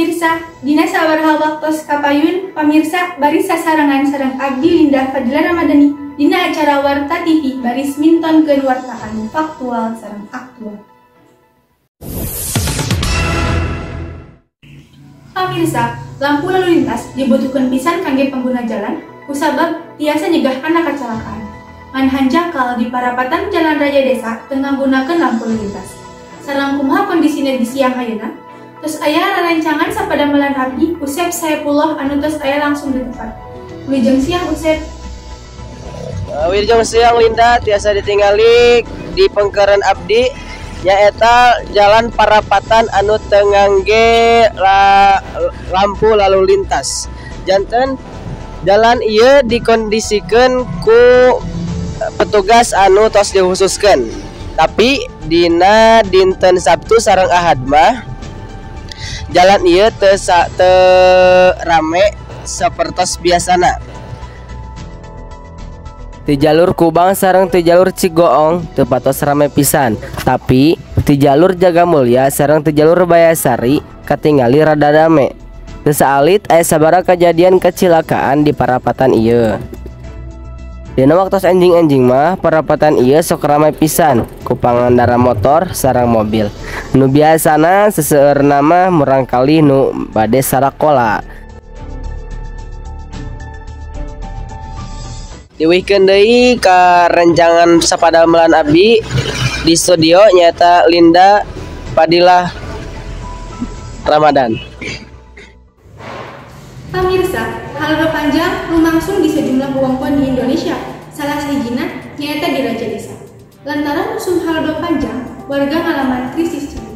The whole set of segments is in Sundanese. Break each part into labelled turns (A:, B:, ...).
A: Pamirsa, dina sabaraha waktos kapayun, pamirsa baris sasarengan sareng abdi Linda Fadila Ramadhani dina acara Warta TV baris mintonkeun warta anu faktual sareng aktual. Pamirsa, lampu lalu lintas dibutuhkan pisan kangge pengguna jalan kusabab tiasa nyegah kana kecelakaan. Ngan hanjakal di parapatan jalan raya desa teu nganggunakeun lampu lalu lintas. Sareng kumaha kondisina di siang ayeuna? Terus aya rerencangan sapadamelan abdi Usep Saepullah anu tos aya langsung di tempat. Wilujeng siang, Usep.
B: Wilujeng siang, Linda, tiasa ditinggali di pengkeran abdi nyaeta jalan parapatan anu teu ngangge lampu lalu lintas. Janten jalan ieu dikondisikeun ku petugas anu tos dikhususkeun. Tapi dina dinten Sabtu sareng Ahad mah jalan ieu teu rame sapertos biasana. Ti jalur Kubang sareng ti jalur Cigoong teu patos rame pisan, tapi ti jalur Jagamulya sareng ti jalur Bayasari katingali rada rame. Teu saalit aya sabaraha kejadian kecelakaan di parapatan ieu. Dina waktos enjing-enjing mah parapatan ieu sok rame pisan ku pangendara motor sareng mobil. Nu biasana seseueurna mah murangkalih nu bade sarakola. Diwihkeun deui ka rencangan sapadamelan abdi di studio nyaeta Linda Fadilah Ramadan.
A: Pamirsa, halodo panjang lumangsung di sejumlah wewengkon di Indonesia, salah sahijina nyaeta di Rajadesa. Lantaran musim halodo panjang, warga ngalaman krisis cai.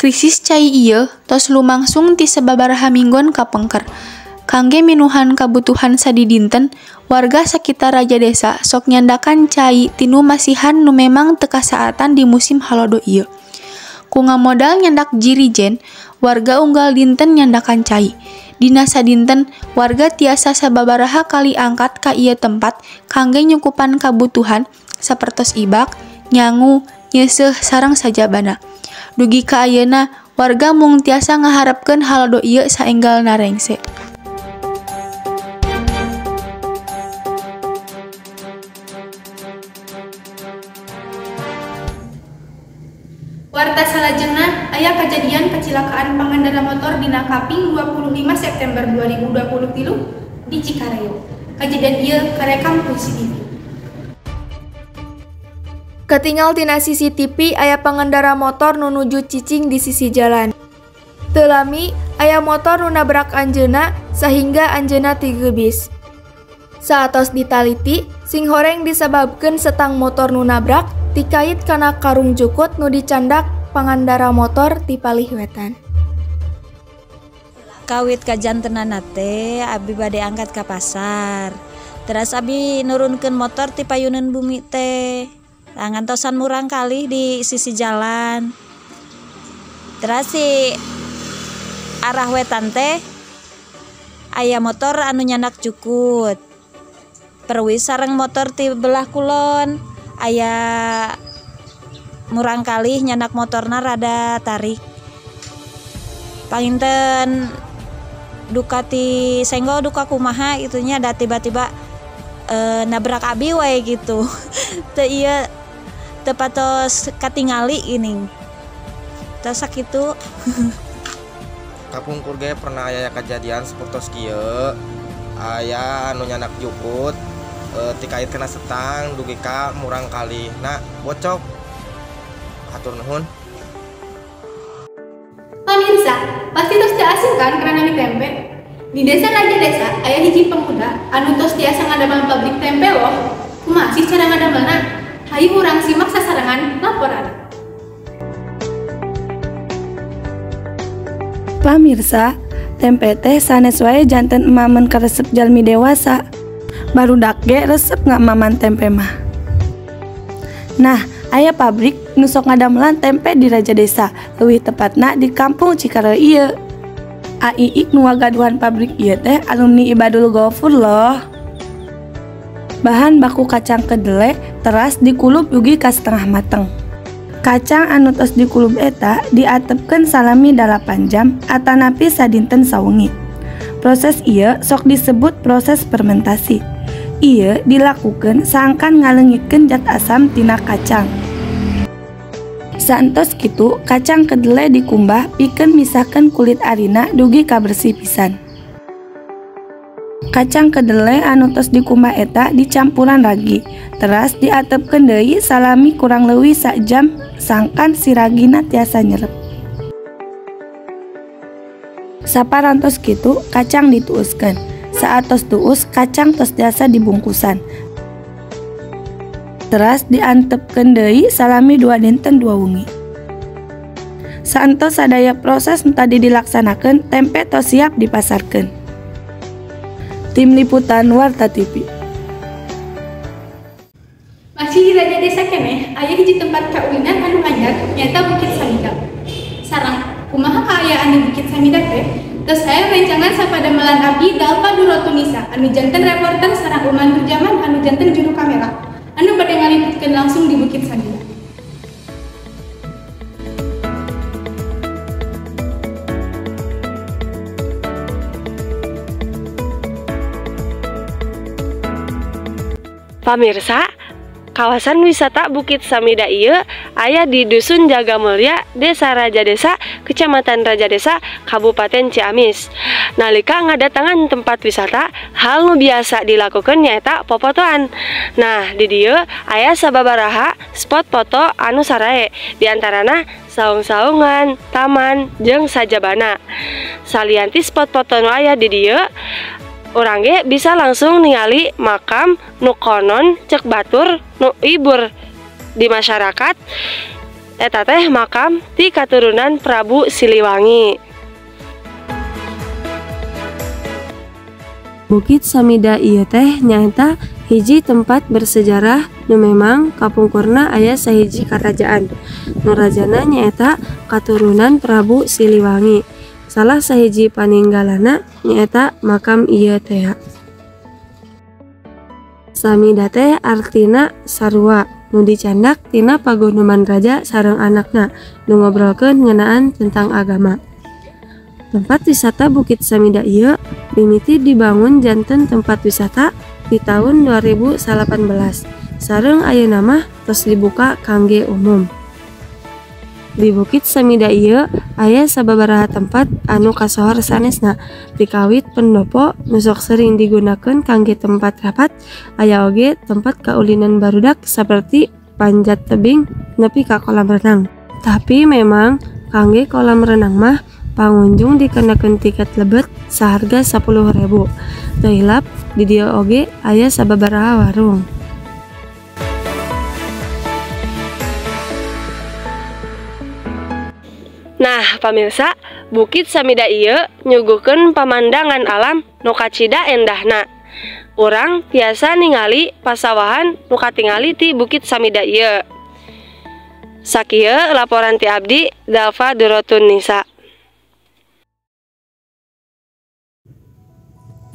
C: Krisis cai ieu tos lumangsung ti sababaraha minggon kapengker. Kangge minuhan kabutuhan sadidinten, warga sakitar Rajadesa sok nyandakan cai tinu masihan nu memang teu kasaatan di musim halodo ieu. Ku ngamodal nyandak jirijen, warga unggal dinten nyandakan cai. Dina sadinten, warga tiasa sababaraha kali angkat ka ieu tempat kangge nyukupan kabutuhan sapertos ibak, nyangu, nyeuseuh sareng sajabana. Dugi ka ayeuna, warga mung tiasa ngaharepkeun halodo ieu saenggalna rengse.
A: Warta salajengna aya kajadian kecelakaan pangendara motor dina Kaping 25 September 2023 di Cikareo. Kajadian ieu karekam ku CCTV.
D: Ketinggal tina CCTV aya pengendara motor nu nuju cicing di sisi jalan. Teu lami aya motor nu nabrak anjeunna sehingga anjeunna tigeubis. Saatos ditaliti, singhoreng disebabkeun setang motor nu nabrak dikait kana karung jukut nu dicandak pangandara motor ti palih wetan.
E: Kawit kajantenana teh abi bade angkat ka pasar. Teras abi nurunkeun motor ti payuneun bumi teh. Ngantosan murang kali di sisi jalan. Teras si arah wetan teh aya motor anu nyandak jukut. Perwis sareng motor ti belah kulon aya murang kalih nyandak motorna rada tarik. Panginten duka ti senggol duka kumaha itunya da tiba-tiba nabrak abi wae gitu. Teu ieu teu patos katingali geuning. Teu sakitu.
F: Kapungkur ge pernah aya kejadian sapertos kieu. Aya anu nyandak jukut tikait kena setang dugi ka murang kali nah bocok. Hatur nuhun.
A: Pamirsa, pasti tos teu asing kan kana nami tempe? Di desa Rajadesa aya hiji pemuda anu tos tiasa ngadamel pabrik tempe loh. Kumaha sih cara ngadamelna? Hayu urang simak sasarengan laporan.
G: Pamirsa, tempe teh sanes wae janten emamen karesep jalmi dewasa. Barudak ge resep ngamaman tempe mah. Nah, aya pabrik nu sok ngadamelan tempe di Rajadesa, leuwih tepatna di Kampung Cikareo ieu. Aiik nu ngagaduhan pabrik ieu teh alumni Ibadul Gofur loh. Bahan baku kacang kedele teras dikulup dugi ka setengah mateng. Kacang anu tos dikulub eta diatepkeun salami 8 jam atanapi sadinten sawengi. Proses ieu sok disebut proses fermentasi. Ieu dilakukeun sangkan ngaleungitkeun zat asam tina kacang. Saentos kitu, kacang kedele dikumbah pikeun misahkeun kulit arina dugi ka bersih pisan. Kacang kedele anu tos dikumbah eta dicampuran ragi, teras diatepkeun deui salami kurang leuwih sajam sangkan si ragina tiasa nyerep. Saparantos kitu, kacang dituuskeun. Saatos tuus, kacang tos tiasa dibungkusan. Teras diantepkeun deui salami 2 dinten 2 wengi. Saentos sadaya proses nu tadi dilaksanakeun, tempe tos siap dipasarkeun. Tim Liputan Warta TV.
A: Masih di Raja Desa keneh, aya hiji tempat kaulinan anu anyar nyaeta Bukit Samida. Sareng kumaha kaayaan di Bukit Samida teh? Tos aya rencangan sapadamelan abdi Dalfa Durotunisa anu janten reporter sareng Uman Turjaman anu janten juru kamera anu bade ngaliputkeun langsung di Bukit Samida.
H: Pamirsa, kawasan wisata Bukit Samida ieu aya di Dusun Jagamulya, Desa Rajadesa, Kecamatan Rajadesa, Kabupaten Ciamis. Nalika ngadatangan tempat wisata, hal nu biasa dilakukan nyaeta popotoan. Nah, di dieu aya sababaraha spot foto anu sarae, di antarana saung-saungan, taman, jeung sajabana. Salian ti spot foto nu aya di dieu, urang ge bisa langsung ningali makam nu konon cek batur nu ibur di masyarakat eta teh makam ti katurunan Prabu Siliwangi.
I: Bukit Samida ieu teh nyaeta hiji tempat bersejarah nu memang kapungkurna aya sahiji karajaan. Nu rajana nyaeta katurunan Prabu Siliwangi. Salah sahiji paninggalana nyaeta makam ieu teh. Samida teh artina sarua nu dicandak tina pagunuman raja sareng anakna nu ngobrolkeun ngeunaan tentang agama. Tempat wisata Bukit Samida ieu mimiti dibangun janten tempat wisata di tahun 2018. Sareng ayeuna mah tos dibuka kangge umum. Di Bukit Samida ieu aya sababaraha tempat anu kasohor sanesna dikawit pendopo nu sok sering digunakeun kangge tempat rapat, aya oge tempat kaulinan barudak saperti panjat tebing nepi ka kolam renang. Tapi memang kangge kolam renang mah pangunjung dikenakeun tiket lebet saharga 10.000. Teu hilap di dieu oge aya sababaraha warung.
H: Nah, pamirsa, Bukit Samida ieu nyuguhkeun pamandangan alam nu kacida endahna. Urang tiasa ningali pasawahan nu katingali ti Bukit Samida ieu. Sakieu laporan ti abdi Dalfa Durotun Nisa.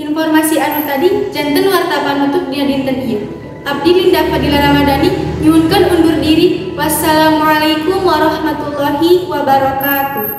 A: Informasi anu tadi janten warta panutup dina dinten ieu. Abdi Linda Fadila Ramadhani nyuhunkeun undur diri. Wassalamualaikum warahmatullahi wabarakatuh.